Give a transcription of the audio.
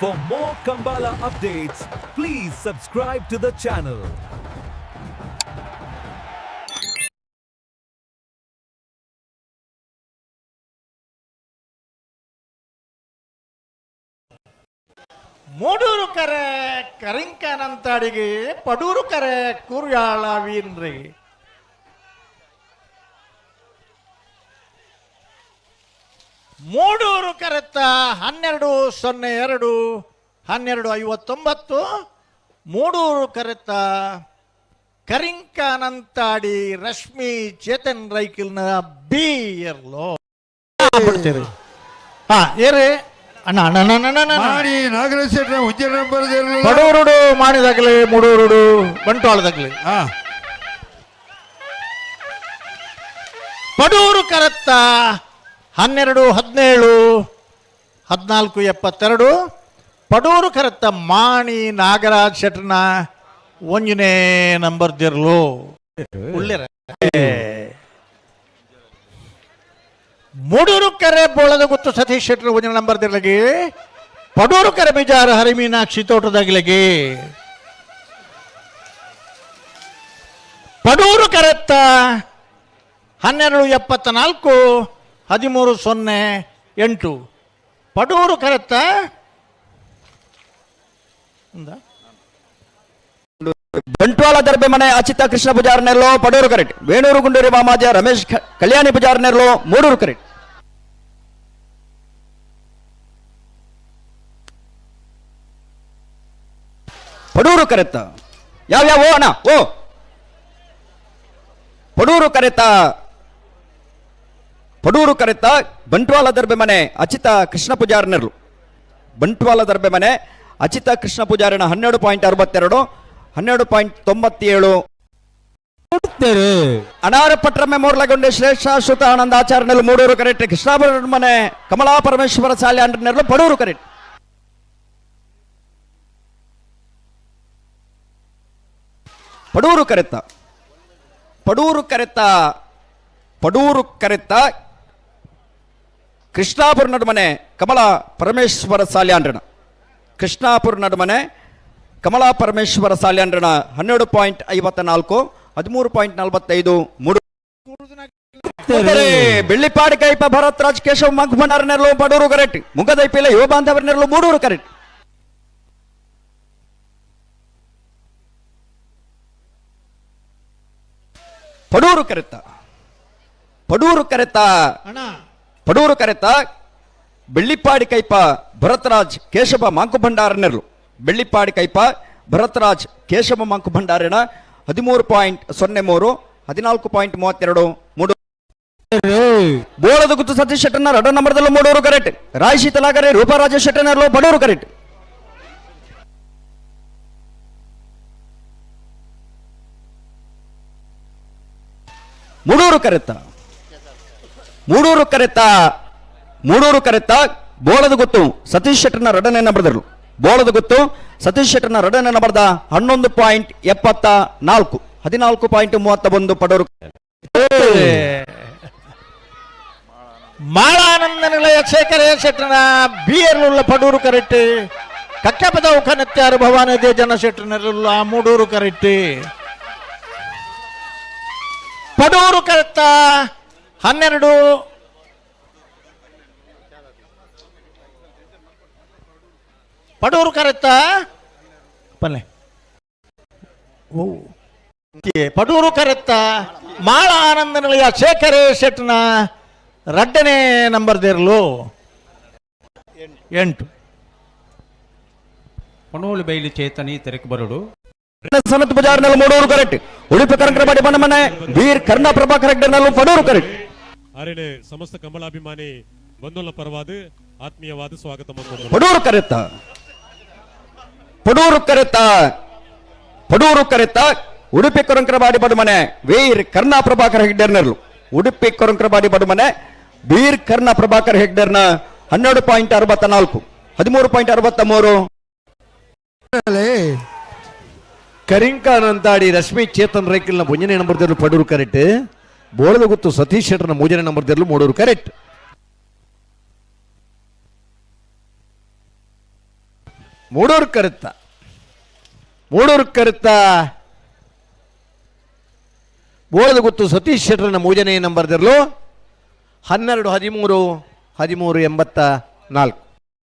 For more Kambala updates, please subscribe to the channel. Mudur ಕರೆ ಕರಿಂಕನಂತಾಡಿಗೆ, ಪಡೂರು ಕರೆ ಕೂರ್ಯಾಳ ವೀನ್ರಿಗೆ. Moodur ಕರೆತ್ತ 12:02, 12:59. Moodur ಕರೆತ್ತ ಕರಿಂಕನಂತಾಡಿ Rashmi Chetan ರೈಕಿಲ್ನ B ಎರ್ಲೋ ಬಿಡ್ತೀರಿ. ಹಾ, ಏರಿ ಅಣ್ಣ ಅಣ್ಣ ಅಣ್ಣ ಅಣ್ಣ, ಅಣ್ಣ, ಅಣ್ಣ. ಮಾಡಿ ನಾಗರಾಜ್ ಶೆಟ್ರ ಉಜ್ಜೆ ನಂಬರ್. ಬಡವರುಡು ಮಾಡಿದಾಗಲಿ, ಮೂಡೂರುಡು ಬಂಟ್ವಾಳದಾಗಲಿ. ಹಾ. ಪಡೂರು ಕರತ್ತ 12:17, 14:72. ಪಡೂರು ಕರತ್ತ ಮಾಣಿ ನಾಗರಾಜ್ ಶೆಟ್ರನ ಒಂಜನೇ ನಂಬರ್ ದಿರ್ಲು ಉಳ್ಳಿರ. ಮೂಡೂರು ಕರೆ ಬೋಳದ ಗುತ್ತು ಸತೀಶ್ ಶೆಟ್ರ ಒಂಜನೇ ನಂಬರ್ ದಿರ್ಲಗಿ. ಪಡೂರು ಕರೆ ಬಿಜಾರ ಹರಿಮೀನಾಕ್ಷಿ ತೋಟದಾಗ್ಲಗಿ. ಪಡೂರು ಕರೆತ್ತ 12:74, 13:08. ಪಡೂರು ಕರೆತ್ತ ఉందా? ಬಂಟ್ವಾಳ ದರ್ಬೆ ಮನೆ ಅಚಿತ ಕೃಷ್ಣ ಪೂಜಾರ್ ನೆರ್ಲೋ ಪಡೂರು ಕರೆಕ್ಟ್. ವೇಣೂರು ಗುಂಡೂರಿ ಮಾಮಾಜ ರಮೇಶ್ ಕಲ್ಯಾಣಿ ಪೂಜಾರ್ ನೆರ್ಲೋ ಮೂಡೂರು ಕರೆಕ್ಟ್. ಪಡೂರು ಕರೆತ್ತ ಯಾವ ಯಾವ ಓ ಅಣ್ಣ ಓ. ಪಡೂರು ಕರೆತ, ಪಡೂರು ಕರೆತ್ತ ಬಂಟ್ವಾಳ ದರ್ಬೆ ಮನೆ ಅಚಿತ ಕೃಷ್ಣ ಪೂಜಾರ್ ನೆರ್ಲು. ಬಂಟ್ವಾಳ ದರ್ಬೆ ಮನೆ ಅಚಿತ ಕೃಷ್ಣ ಪೂಜಾರಿನ 12.62, 12.97. ಅನಾರ ಪಟ್ರಮೆ ಮೋರ್ಲಗೊಂಡೆ ಶ್ರೇಷ್ಠ ಶ್ರುತ ಆನಂದ ಆಚಾರ್ಯನೆಲ್ಲ ಮೂಡೂರು ಕರೆಕ್ಟ್. ಕೃಷ್ಣಾಪುರ ಮನೆ ಕಮಲಾ ಪರಮೇಶ್ವರ ಸಾಲೆ ಅಂಡ್ರನೆಲ್ಲ ಪಡೂರು ಕರೆಕ್ಟ್. ಪಡೂರು ಕರೆತ್ತ, ಪಡೂರು ಕರೆತ್ತ, ಪಡೂರು ಕರೆತ್ತ ಕೃಷ್ಣಾಪುರ ನಡುಮನೆ ಕಮಲಾ ಪರಮೇಶ್ವರ ಸಾಲ್ಯಾಂಡ್ರನ, ಕೃಷ್ಣಾಪುರ ನಡುಮನೆ ಕಮಲಾ ಪರಮೇಶ್ವರ ಸಾಲ್ಯಾಂಡ್ರನ 12.54, 13.45 ಮೂಡು. ಬೆಳ್ಳಿಪಾಡಿ ಕೈಪ ಭರತ್ ರಾಜ್ ಕೇಶವ್ ಮಂಕ್ ನೆರಳು ಪಡೂರು ಕರೆಕ್ಟ್. ಮುಂಗದೈಪಿಲ ಯುವ ಬಾಂಧವರ ನೆರಳು ಮೂಡೂರು ಕರೆಕ್ಟ್. ಪಡೂರು ಕರೆತ್ತ, ಪಡೂರು ಕರೆತ್ತ, ಅಣ್ಣ. ಪಡೂರು ಕರೆತ ಬೆಳ್ಳಿಪ್ಪಾಡಿ ಕೈಪ ಭರತರಾಜ್ ಕೇಶವ ಮಾಂಕು ಭಂಡಾರ ನೆರಳು. ಬೆಳ್ಳಿಪ್ಪಾಡಿ ಕೈಪ ಭರತರಾಜ್ ಕೇಶವ ಮಾಂಕು ಭಂಡಾರಿನ 13.03, 14.32 ಮೂಡು. ಬೋಳದ ಗುತ್ತು ಸತೀಶ್ ಶೆಟ್ಟರ್ನ ರಡ ನಂಬರ್ದಲ್ಲೂ ಮೂಡೂರು ಕರೆಕ್ಟ್. ರಾಯಶಿ ತಲಾಗರೆ ರೂಪರಾಜ ಶೆಟ್ಟರ್ನಲ್ಲೂ ಪಡೂರು ಕರೆಕ್ಟ್. ಮೂಡೂರು ಕರೆತ್ತ, ಮೂಡೂರು ಕರೆತ್ತ, ಮೂಡೂರು ಕರೆತ್ತ ಬೋಳದ ಗೊತ್ತು ಸತೀಶ್ ಶೆಟ್ಟರ್ನ ರಡನೆ ನಂಬರ್ದರು. ಬೋಳದ ಗೊತ್ತು ಸತೀಶ್ ಶೆಟ್ಟರ್ನ ರಡನೆ ನಂಬರ್ದ 11.74, 14.31 ಪಡೂರು. ಮಾಳಾನಂದ ನಿಲಯ ಶೇಖರ ಶೆಟ್ಟನ ಬಿಯರ್ಲುಳ್ಳ ಪಡೂರು ಕರೆಕ್ಟ್. ಕಕ್ಕಪದ ಉಖನತ್ಯಾರು ಭವಾನಿ ದೇಜನ ಶೆಟ್ಟನರುಳ್ಳ ಮೂಡೂರು ಕರೆಕ್ಟ್. ಪಡೂರು ಕರೆತ್ತ 12. ಪಡೂರು ಕರೆತ್ತ ಪಲ್ಲೆ ಓ. ಪಡೂರು ಕರೆತ್ತ ಮಾಳ ಆನಂದ ನಿಲಯ ಶೇಖರೇ ಶೆಟ್ಟನ ರಡ್ಡನೇ ನಂಬರ್ ದೇರ್ಲು 8. ಪಣೋಲು ಬೈಲು ಚೇತನಿ ತೆರಕು ಬರುಡು. ಸನತ್ ಪೂಜಾರ್ನಲ್ಲೂ ಮೂಡೂರು ಕರೆಕ್ಟ್. ಉಡುಪಿ ಕರಂಕರಪಾಡಿ ಬಣ್ಣಮನೆ ವೀರ್ ಕರ್ಣ ಪ್ರಭಾಕರ್ ಹೆಗ್ಡೆನಲ್ಲೂ ಪಡೂರು ಕರೆಕ್ಟ್. ಅರೆನೆ ಸಮಸ್ತ ಕಮಲಾಭಿಮಾನಿ ಬಂಧುల ಪರವಾದ ಆತ್ಮೀಯವಾದ ಸ್ವಾಗತ. ಪಡೂರು ಕರೆತ್ತ, ಪಡೂರು ಕರೆತ್ತ, ಪಡೂರು ಕರೆತ್ತ ಉಡುಪಿ ಕೊರಂಕರಬಾಡಿ ಬಡುಮನೆ ವೀರ್ ಕರ್ಣ ಪ್ರಭಾಕರ್ ಹೆಗ್ಡೆರ್ನರ್ಲು. ಉಡುಪಿ ಕೊರಂಕರಬಾಡಿ ಬಡುಮನೆ ವೀರ್ ಕರ್ಣ ಪ್ರಭಾಕರ್ ಹೆಗ್ಡೆರ್ನ 12.64, 13.63. ಕರಿಂಕಾನಂತಾಡಿ ರಶ್ಮಿ ಚೇತನ್ ರೈಕಿಲ್ನ ಒಂಜನೇ ನಂಬರ್ ದೇರ್ಲು ಪಡೂರು ಕರೆಕ್ಟ್. ಬೋಳದ ಗುತ್ತು ಸತೀಶ್ ಶೆಟ್ಟರ್ನ ಮೂರನೇ ನಂಬರ್ ದೇರ್ಲು ಮೂಡೂರು ಕರೆಕ್ಟ್. ಮೂಡೂರು ಕರುತ್ತ, ಮೂಡೂರು ಕರುತ್ತ ಬೋಳದ ಗುತ್ತು ಸತೀಶ್ ಶೆಟ್ಟರ್ನ ಮೂಜನೇ ನಂಬರ್ದಿರಲು. 12 13, 13 84.